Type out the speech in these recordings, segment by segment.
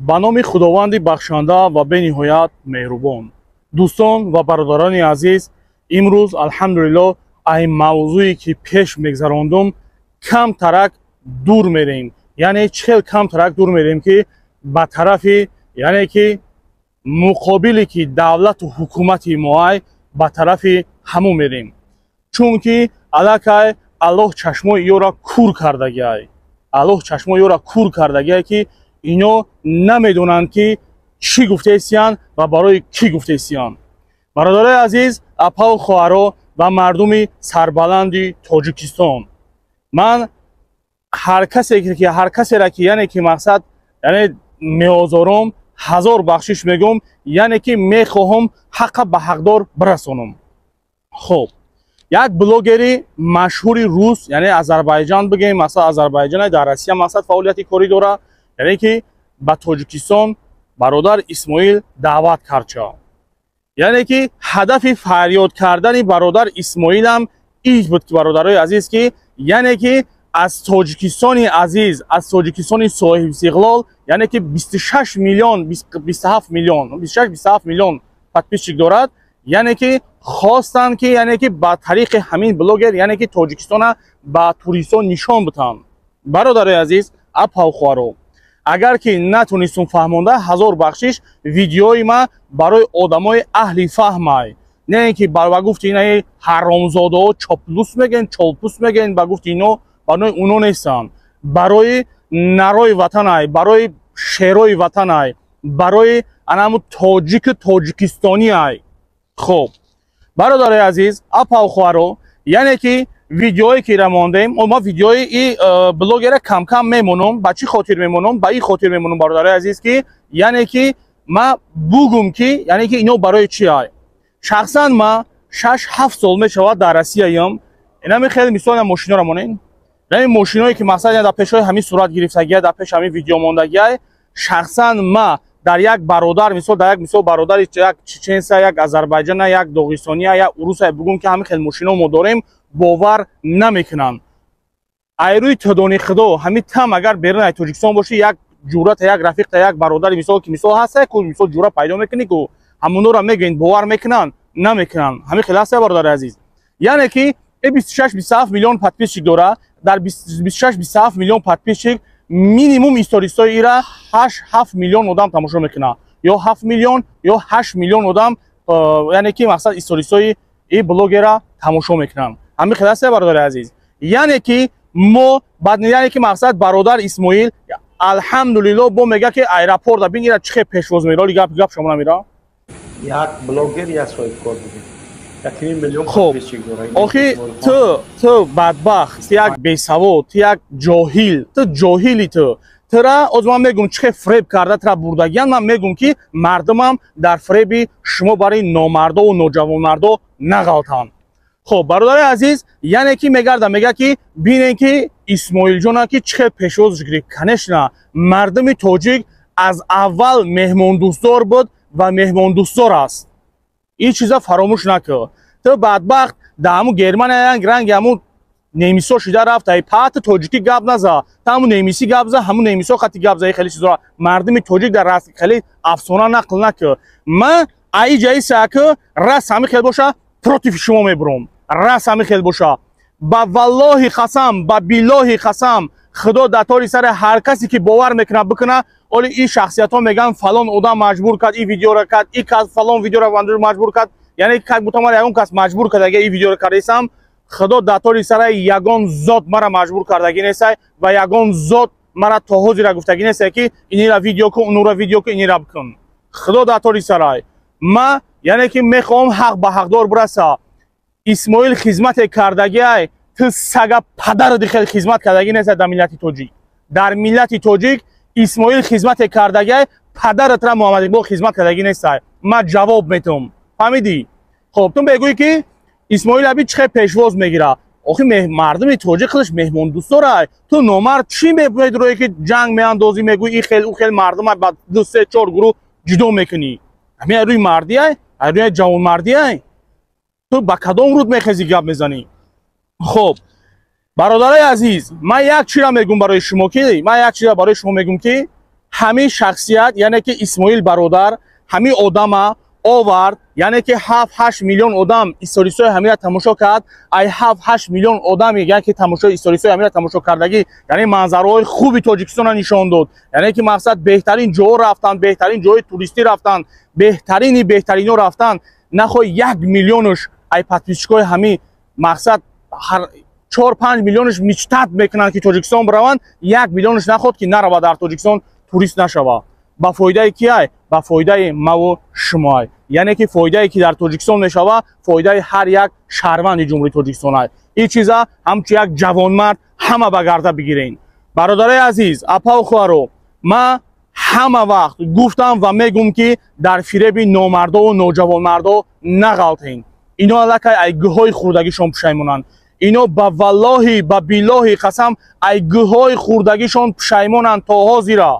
Ба номи Худованди бахшанда ва бениҳоят меҳрубон. Дӯстон ва бародарони азиз, имрӯз, алҳамдулилло, ай мавзӯе ки пеш мегзарондум, камтарак дур мерем. Яъне чӣ хел камтарак дур мерем, ки ба тарафи, яъне ки муқобиле ки давлату ҳукумати моай, ба тарафи ҳамун мерем. Чунки аллакай Аллоҳ чашмои ёра кур кардагиай. Аллоҳ чашмои ёра кур кардагиай, ки ино намедонанд, ки чӣ гуфтаистиянд ва барои кӣ гуфтаистиянд. Бародарои азиз, апаву хоҳаро ва мардуми сарбаланди Тоҷикистон, ман ҳар касе ки, ҳар касера ки, яъне ки мақсад, яъне меозорум, ҳазор бахшиш мегӯм. Яъне ки мехоҳам ҳаққа ба ҳақдор бирасонам. Хуб, як блогери машҳури рус, яъне Азарбайҷан бигем, масалан, Азарбайҷан, дар Россия мақсад фаъолияти корӣ дорад, яъне ки ба Тоҷикистон бародар Исмоил даъват кард. Яъне ки ҳадафи фарёд кардани бародар Исмоилам ин буд ки, бародарои азиз, ки яъне ки аз Тоҷикистони азиз, аз Тоҷикистони соҳибистиқлол, яъне ки 26 миллион, 27 миллион, 26, 27 миллион подписчик дорад, яъне ки хостанд, ки яъне ки ба тариқи ҳамин блогер, яъне ки Тоҷикистона ба туристон нишон битанд. Бародарои азиз, апаву хоҳаро, агар ки натонистум фаҳмонда, ҳазор бахшиш. Видеои ма барои одамои аҳли фаҳмай, не ин ки ба гуфти инаи ҳаромзодаҳо, чоплус мегӯен, чолпус мегӯен, ба гуфти ино, барои уно нестанд. Барои нарои ватанай, барои шерои ватанай, барои анаму тоҷику тоҷикистониай. Хуб, бародарои азиз, апаву хоҳаро, яъне ки видеое ки рамондем, ма видеои и блогера камкам мемонам. Ба чӣ хотир мемонам? Ба ин хотир мемонам, бародарои азиз, ки яъне ки ма бугум, ки яъне ки ино барои чи ай. Шахсан ма 6-7 сол мешавад, дар Россияям. Инами хеле мисол, мошиноро монен, ин мошиное ки мақсад дар пешҳои ҳамин сурат гирифтагия, дар пеш ҳамин видео мондагиай. Шахсан ма дар як бародар, мисол, дар як мисол бародари як чеченса, як азарбайҷана, як доғистония, як уруса бугум, ки ҳамин хел мошино мо дорем, бовар намекунанд. Айрӯи тудони худо ҳамин там, агар берун ай Тоҷикистон бошӣ, як ҷурата, як рафиқта, як бародари, мисол, ки мисол ҳаста ку, мисол, ҷура пайдо мекунӣ ку, ҳамонора мегӯен, бовар мекунанд, намекунанд. Ҳамин хел ҳаста, бародари азиз. Яъне ки 26, 27 миллион подписчик дора. Дар 26, 27 миллион подписчик минимум сторисои ира 8, 7 миллион одам тамошо мекунад, ё 7 миллион, ё 8 миллион одам, яъне ки мақсад сторисои и блогера тамошо мекунанд. Ҳамин хел ҳаста, бародари азиз. Яъне ки мо баъд, яъне ки мақсад бародар Исмоил, алҳамдулилло, бо мега, ки аэропорта бин, ира чӣ хел пешвоз мероли. Гап гап шумо намера. Як блогер, як соҳибкор будем. Хуб, охи ту бадбахт, ту як бесавод, ту як ҷоҳил, ту ҷоҳили. Ту тура оз ман мегум, чӣ хел фреб карда тура бурдагиян. Ман мегум, ки мардумам дар фреби шумо барои номардову ноҷавонмардо нағалтанд. Хуб, бародари азиз, яъне ки мегарда, мега, ки бинен, ки Исмоилҷона ки чӣ хел пешвозш гирифт. Конечно, мардуми тоҷик аз аввал меҳмондӯстдор буд ва меҳмондӯстдор аст. Ин чиза фаромӯш накун. Ту бадбахт, дар ҳамун Германия ранги ҳамун немисо шида рафта. Паҳти тоҷикӣ гап наза, та ҳамун немисӣ гап за, ҳамун немисо хати гап за. Хеле чизо мардуми тоҷик дар раст хеле афсона нақл накун. Ман аи ҷаи саку раст ҳамин хел боша, против шумо мебурам. Раст ҳамин хел боша, ба валлоҳи қасам, ба биллоҳи қасам, худо дар тори сари ҳар касе ки бовар мекунад, бикуна. Оли ин шахсиятҳо мегӯянд, фалон одам маҷбур кард, ин видеоро кард, ин кас фалон видеоро маҷбур кард. Яъне как будто мара ягон кас маҷбур кард, ин видеоро кардаисам. Худо дар тори сари ягон зот мара маҷбур кардагӣ нестай ва ягон зот мара то ҳозира гуфтагӣ нестай, ки инира видео кун, унура видео кун, инира бикун. Худо дар тори сарай. Ма яъне ки мехоҳам ҳақ ба ҳақдор бираса. Исмоил хизмате кардагиай, ту сага падари хел хизмат кардагӣ нестай дар миллати тоҷик. Дар миллати тоҷик Исмоил хизмате кардагиай, падаратра Муҳаммад Иқбол хизмат кардагӣ нестай. Ман ҷавоб метавам, фаҳмидӣ? Хоб, ту мегӯӣ, ки Исмоил аби чӣ хел пешвоз мегирад. Охи мардуми тоҷик худаш меҳмондӯстдорай. Ту номард, чӣ медурое, ки ҷанг меандозӣ, мегӯӣ ин хел, ӯ хел, мардума ба ду, се, чор гурӯҳ ҷудо мекунӣ? Ҳамин рӯи мардиай, рӯи ҷавонмардиай? Ту ба кадом руд мехезӣ, гап мезанӣ? Хоб, бародарои азиз, ман як чиро мегӯм барои шумо, ки ман як чиро барои шумо мегӯм, ки Ҳамин шахсият, яъне ки Исмоил бародар, ҳамин одама овард, яъне ки 7-8 миллион одам историсҳои ҳамира тамошо кард. Ай 7-8 миллион одам, яъне ки тамошои историсҳои ҳамира тамошо кардагӣ, яъне манзараҳои хуби Тоҷикистонро нишон дод, яъне ки мақсад беҳтарин ҷоҳо рафтанд, беҳтарин ҷоҳои туристӣ рафтанд, беҳтарини беҳтарино рафтанд. Нахоҳ 1 миллионш ай подписчикои ҳамин мақсад 4-5 миллионш мечтать мекунанд, ки Тоҷикистон бираванд, 1 миллионш нахоҳад, ки нарава, дар Тоҷикистон турист нашава. Ба фоидаи киай? Ба фоидаи маву шумоай. Яъне ки фоидае, ки дар Тоҷикистон мешава, фоидаи ҳар як шаҳрванди Ҷумҳурии Тоҷикистон ай. Ин чиза ҳамчун як ҷавонмард ҳама ба гарда бигирен. Бародарои азиз, апаву хоҳаро, ман ҳама вақт гуфтам ва мегӯм, ки дар фиреби номардову ноҷавонмардо нағалтен. Ино аллакай ай гӯҳҳои хурдагишон пушаймонанд. Ино ба валлоҳи, ба биллоҳи қасам, ай гӯҳҳои хурдагишон пушаймонанд то ҳозира.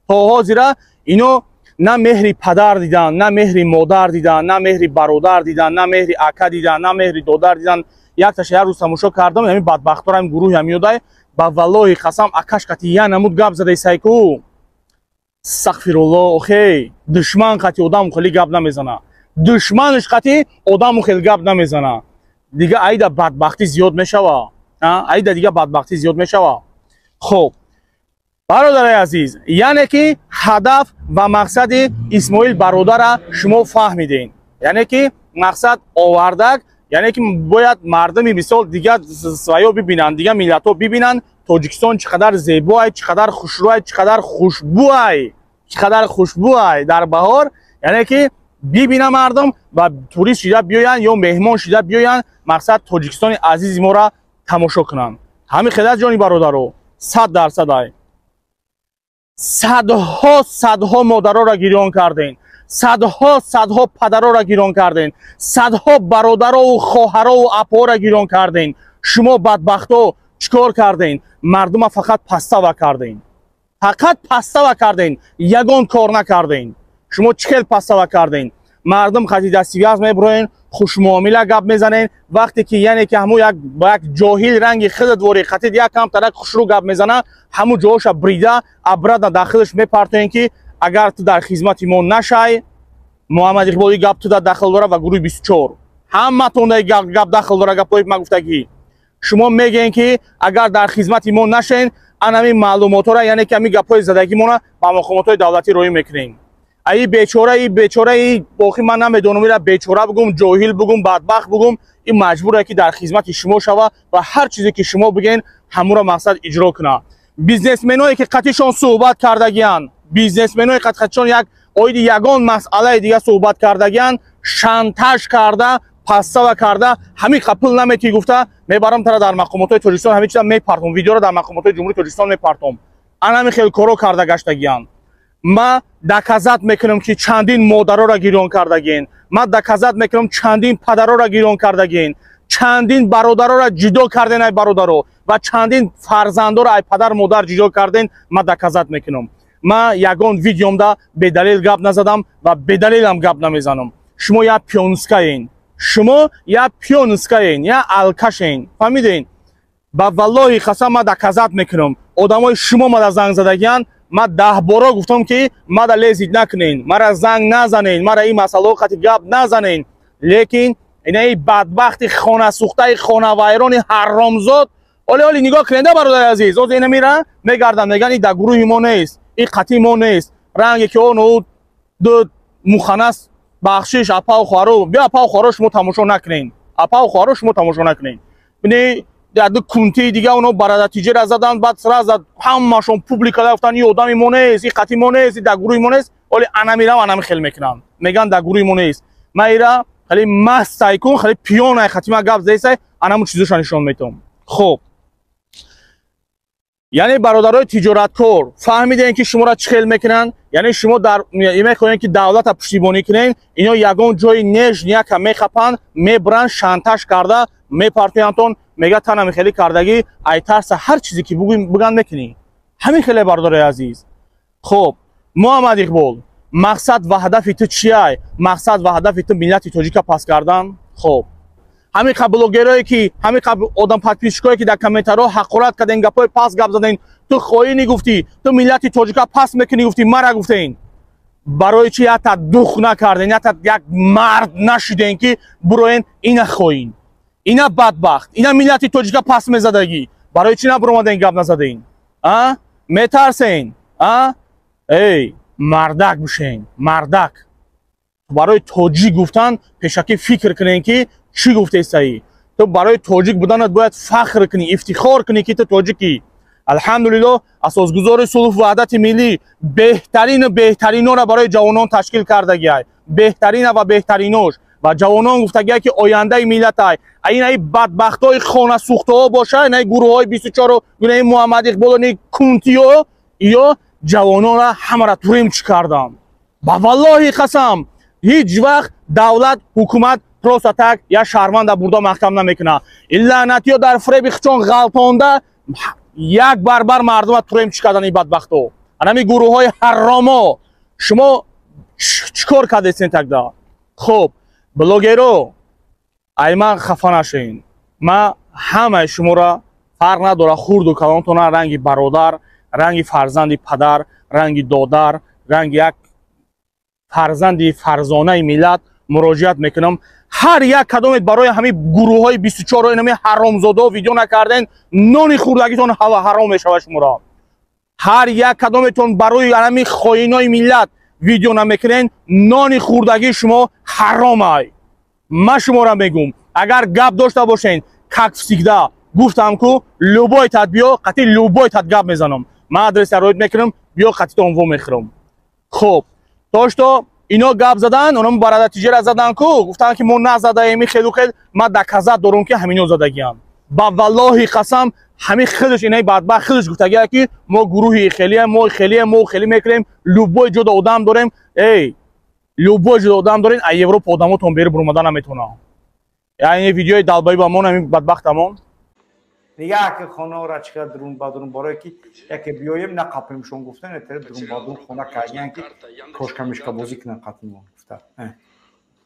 То ҳозира ино на меҳри падар дидан, на меҳри модар дидан, на меҳри бародар дидан, на меҳри ака дидан, на меҳри додар дидан. Якташа як рӯз тамошо кардам, ҳамин бадбахтор, ҳамин гурӯҳи ҳамиёдай, ба валлоҳи қасам, акаш қати я намуд гап задаи сайку. Астағфирулло, охей, душман қати одам хеле гап намезана, душманаш қати одаму хеле гап намезана. Дига айда бадбахтӣ зиёд мешава, айда дига бадбахтӣ зиёд мешава. Хоб, бародари азиз, яъне ки ҳадаф ва мақсади Исмоил бародара шумо фаҳмидем. Яъне ки мақсад овардак, яъне ки бояд мардуми мисол дига своё бибинанд, дига миллатҳо бибинанд, Тоҷикистон чӣ қадар зебоай, чӣ қадар хушрӯай, чӣ қадар хушбӯай, чӣ қадар хушбӯай дар баҳор. Яъне ки бибина мардум ва турист шида биёянд ё меҳмон шида биёянд, мақсад Тоҷикистони азизи моро тамошо кунанд. Ҳамин хелат, ҷони бародаро, 100% ай. Садҳо садҳо модароро гирён кардем, садҳо садҳо падароро гирён кардем, садҳо бародарову хоҳарову апоро гирён кардем. Шумо бадбахто чӣ кор кардем? Мардума фақат подстава кардем, фақат подстава кардем, ягон кор накардем. Шумо чӣ хел подстава кардем? Мардум қати дастивяз мебуроен, хушмуомила гап мезанен. Вақте ки, яъне ки ҳамун як ба як ҷоҳил ранги худат вори қатид як камтарак хушрӯ гап мезана, ҳамун ҷоҳоша брида, обратно дар худаш мепартоен, ки агар ту дар хизмати мо нашай. Муҳаммад Иқболи гап туда дахл дора ва гурӯҳи 24 ҳаматон гап дахл дора. Гапҳои ман гуфтагӣ, шумо мегӯен, ки агар дар хизмати мо нашен, анами маълумотҳоро, яъне ки ҳамин гапҳои задагимона ба мақомотҳои давлатӣ роҳӣ мекунем. Аи бечора, и бечора, и охи ман намедонам, ира бечора бугум, ҷоҳил бугум, бадбахт бугум, ин маҷбуре, ки дар хизмати шумо шава ва ҳар чизе, ки шумо бигӯен, ҳамуро мақсад иҷро куна. Бизнесменое, ки қатишон суҳбат кардагиянд, бизнесменое, қатишон як оиди ягон масъалаи дига суҳбат кардагиянд, шантаж карда, подстава карда, ҳамин қа пул наметӣ гуфта, мебарам тара дар мақомотҳои Тоҷикистон, ҳамин чиза мепартом, видеоро дар мақомотҳои Ҷумҳурии Тоҷикистон мепартом. Анами хел коро карда гаштагиянд. Ма доказать мекунам, ки чандин модароро гирён кардагин, ма доказать мекунам, чандин падароро гирён кардагин, чандин бародароро ҷудо карден ай бародаро ва чандин фарзандоро ай падар модар ҷудо карден. Ма доказать мекунам. Ма ягон видеомда бедалил гап назадам ва бедалилам гап намезанам. Шумо я пьянскаен, шумо я пьянскаен, я алкашен, фаҳмиден? Ба валлоҳи қасам, ма доказать мекунам. Одамои шумо мада занг задагиянд. Ма 10 боро гуфтам, ки мада лезить накунен, мара занг назанен, мара ин масъалаҳо қати гап назанен. Лекин инаи бадбахти хонасӯхтаи хонавайрони ҳаромзод, оли оли нигоҳ кунеда, бародари азиз, оз ина мира мегардам, меган и дар гурӯҳи мо нест, и қати мо нест. Ранге ки ону ду муханас, бахшиш, апау хоҳаро, биё, апау хоҳаро, шумо тамошо накунен, апау хоҳаро, шумо тамошо накунен. Бини, ду кунтии дига оно барадатиҷера задан, баъд сразу ҳамашон публика гуфтан, и одами мо нест, и қати мо нест, и дар гурӯҳи мо нест. Оли анамирам анами хел мекунанд, меган дар гурӯҳи мо нест. Ма ира хеле мастай кун, хеле пьяный қати ма гап заесай, анаму чизоша нишон метавам. Хоб, яъне бародарои тиҷораткор, фаҳмидем, ки шуморо чӣ хел мекунанд. Яъне шумо дар мехоҳем, ки давлата пуштибонӣ кунем, ино ягон ҷои нежнияка мехапанд, мебуранд, шантаж карда мепартояндтон, мега танами хеле кардагӣ, ай тарса ҳар чизе, ки буган, мекунӣ. Ҳамин хеле, бародарои азиз. Хоб, Муҳаммад Иқбол, мақсад ва ҳадафи ту чиай? Мақсад ва ҳадафи ту миллати тоҷика паст кардан. Хоб, Ҳамин қа блогерое ки, ҳамин қа одам подписчикое ки дар комментариҳо ҳақорат карден, гапҳои паст гап заден, ту хоинӣ гуфтӣ, ту миллати тоҷика паст мекунӣ гуфтӣ, мара гуфтен. Барои чи ята дух накарден, ята як мард нашиден, ки буроен ина хоин, ина бадбахт, ина миллати тоҷика паст мезадагӣ? Барои чи набуромаден, гап назаден? А метарсен? А эй, мардак бишен, мардак. Барои тоҷик гуфтан пешакӣ фикр кунен, ки чӣ гуфтесаӣ. Ту барои тоҷик буданат бояд фахр кунӣ, ифтихор кунӣ, ки ту тоҷикӣ. Алҳамдулилло, асосгузори сулҳу ваҳдати миллӣ беҳтарину беҳтаринора барои ҷавонон ташкил кардагиай, беҳтарина ва беҳтаринош ва ҷавонон гуфтагиай, ки ояндаи миллатай. Инаи бадбахтҳои хонасӯхтаҳо боша, инаи гурӯҳҳои 24-у, гунаи Муҳаммад Иқболу, ни кунтиё, ё ҷавононра ҳамара туремчӣ кардам. Ба валлоҳи қасам, ҳеҷ вақт давлат, ҳукумат просто так як шаҳрванда бурда маҳкам намекунад. Лаънатиё дар фреби хичон ғалтонда як барбар мардума туремчӣ кардан. Ин бадбахто, анами гурӯҳҳои ҳарромо, шумо чӣ кор кардесен тогда? Хуб, блогеро, ай ман хафа нашен. Ман ҳамаи шуморо, фарқ надора хурду калонтона, ранги бародар, ранги фарзанди падар, ранги додар, ранги як фарзанди фарзонаи миллат муроҷиат мекунам. Ҳар як кадомет барои ҳамин гурӯҳҳои 24 инами ҳаромзодао видео накарден, нони хӯрдагитон ҳаром мешавад шуморо. Ҳар як кадометон барои ҳамин хоинои миллат видео намекунен, нони хӯрдагии шумо ҳаромай. Ман шуморо мегӯм, агар гап дошта бошен, как всегда гуфтам ку, любой тат биё, қати любой тат гап мезанам. Ман адреса роид мекунам, биё, қатитон во мехӯрам. Хуб, то что ино гап задан, оно барадатиҷера задан ку, гуфтанд, ки мо назадаем, хелу хел. Ман доказать дорум, ки ҳамино задагиам. Ба валлоҳи қасам, ҳамин хелш, инаи бадбахт хелш гуфтагия, ки мо гурӯҳи хелием, мо хелием, мо хелӣ мекунем, любой ҷода одам дорем. Эй, любой ҷода одам дорем, а Европа одамотон бери буромада наметонам. Яъне видеои далбаибамон, ҳамин бадбахтамон. Нигаҳ ки хонаро чӣ қадар дурун ба дурун, барое ки яке биёем, нақапемшон гуфтан, этаре дурун ба дурун хона кардиян, ки кошка-мишка бозӣ кунан қатимо гуфта.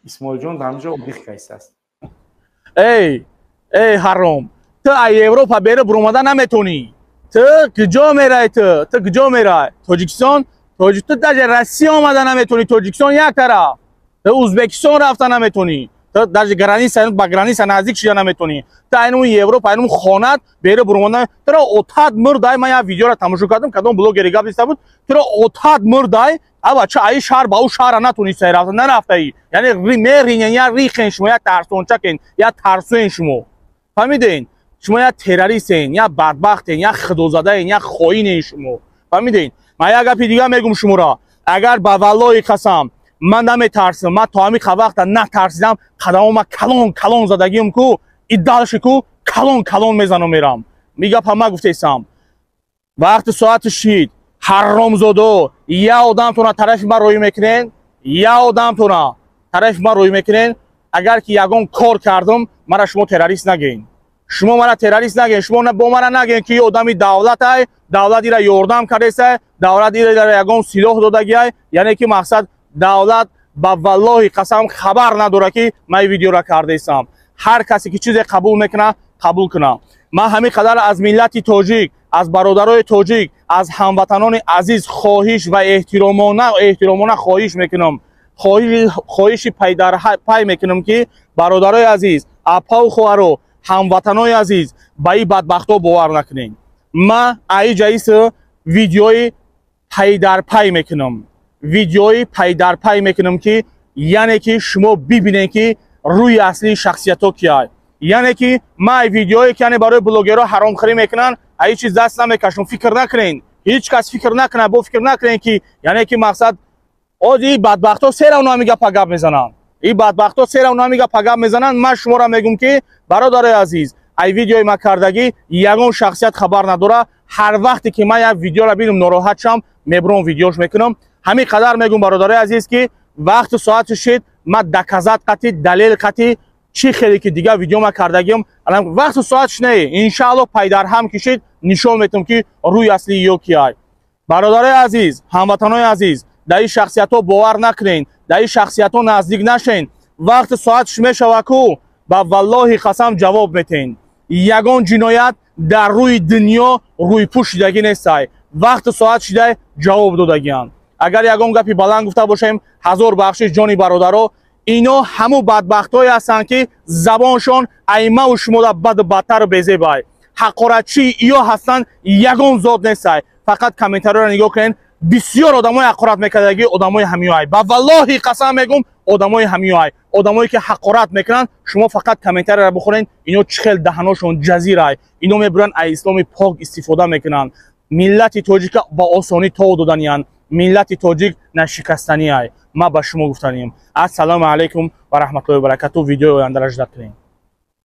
Исмоилҷон дар ҳамҷо одих кайсааст. Эй, эй, ҳаром, ту а Европа бери буромада наметонӣ. Ту куҷо мерай? Ту куҷо мерай? Тоҷикистон, ту даже Россия омада наметонӣ. Тоҷикистон як тараф, ту Узбекистон рафта наметонӣ, ту даже граница ба граница наздик шида наметонӣ. Ту айнун Европа, айнун хонат бери буромада, туро отат мурдай. Ман як видеоро тамошо кардам, кадом блогери гап диста буд, туро отат мурдай. Ава ча аи шаҳр ба ӯ шаҳра натонистай рафта, нарафтаи. Яъне меринен, я рихен шумо, як тарсончакен, як тарсуен шумо, фаҳмиден? Шумо як террористен, як бадбахтен, як худозадаен, як хоинен шумо, фаҳмиден? Ман як гапи дига мегум шуморо: агар, ба валлоҳи қасам, ман наметарсам. Ман то ҳамин вақта натарсидам, қадамома калон калон задагиам ку, и дальше ку калон калон мезанам, мерам. Мигапа ма гуфтесам, вақти соати шид, ҳаромзодо, я одамтона тарафи ман роӣ мекунен, я одамтона тарафи ман роӣ мекунен. Агар ки ягон кор кардам, мара шумо террорист нагӯен. Шумо мара террорист нагӯен, шумо бо мара нагӯен, ки одами давлатай, давлат ира ёрдам кардесай, давлат ира ягон силоҳ додагиай. Яъне ки мақсад, давлат, ба валлоҳи қасам, хабар надорад, ки ман видеора кардаистам. Ҳар касе ки чизе қабул мекунад, қабул кунад. Ман ҳамин қадар аз миллати тоҷик, аз бародарои тоҷик, аз ҳамватанони азиз хоҳиш ва эҳтиромона, эҳтиромона хоҳиш мекунам, хоҳиши пайдарпай мекунам, ки бародарои азиз, апаву хоҳаро, ҳамватанои азиз, ба ин бадбахтҳо бовар накунед. Ман аиҷаис видеои пайдарпай мекунам, видеои пайдарпай мекунам, ки яъне ки шумо бибинед, ки рӯи аслии шахсиятҳо кияй. Яъне ки ман видеое ки, яъне, барои блогерҳо ҳаромхӯрӣ мекунанд, а ҳеҷ чиз даст намекашам. Фикр накунед, ҳеҷ кас фикр накунад, бо фикр накунед, ки яъне ки мақсад, ози и бадбахтҳо серавно ҳамин гапа гап мезананд, и бадбахтҳо серавно ҳамин гапа гап мезананд. Ман шуморо мегӯм, ки бародарои азиз, ай видеои ма кардагӣ ягон шахсият хабар надора. Ҳар вақте ки ман як видеоро бинам, нороҳат шам, мебурам, видеош мекунам. Ҳамин қадар мегӯм, бародарои азиз, ки вақту соати шид, ман доказать қатӣ, далел қатӣ, чӣ хеле ки дигар видео ма кардагиам, вақту соатш не, иншаалло, пайдарҳам кишид, нишон метам, ки рӯи аслии ё киай. Бародарои азиз, ҳамватанои азиз, дар ин шахсиятҳо бовар накунед, дар ин шахсиятҳо наздик нашен. Вақти соатш мешава ку. Ба валлоҳи қасам, ҷавоб метен. Ягон ҷиноят дар рӯи дунё рӯйпӯш шидагӣ нестай. Вақту соат шидай, ҷавоб додагианд. Агар ягон гапи баланд гуфта бошем, ҳазор бахшиш, ҷони бародаро. Ино ҳаму бадбахтҳое ҳастанд, ки забоншон аймаву шумода баду бадтару безебай. Ҳақоратчии иё ҳастанд, ягон зот нестай. Фақат комментариёро нигоҳ кунед, бисёр одамои ҳақорат мекардагӣ, одамои ҳамиёай. Ба валлоҳи қасам мегум, одамои ҳамиёай, одамое ки ҳақорат мекунанд. Шумо фақат комментарияро бихонед, ино чӣ хел даҳаношон ҷазирай. Ино мебуранд, аз исломи пок истифода мекунанд, миллати тоҷика ба осонӣ тов доданиянд. Миллати тоҷик нашикастаниай, ма ба шумо гуфтанем. Ассалому алайкум ва раҳматуллоҳи ва баракату. Видеои ояндаро ждать кунем.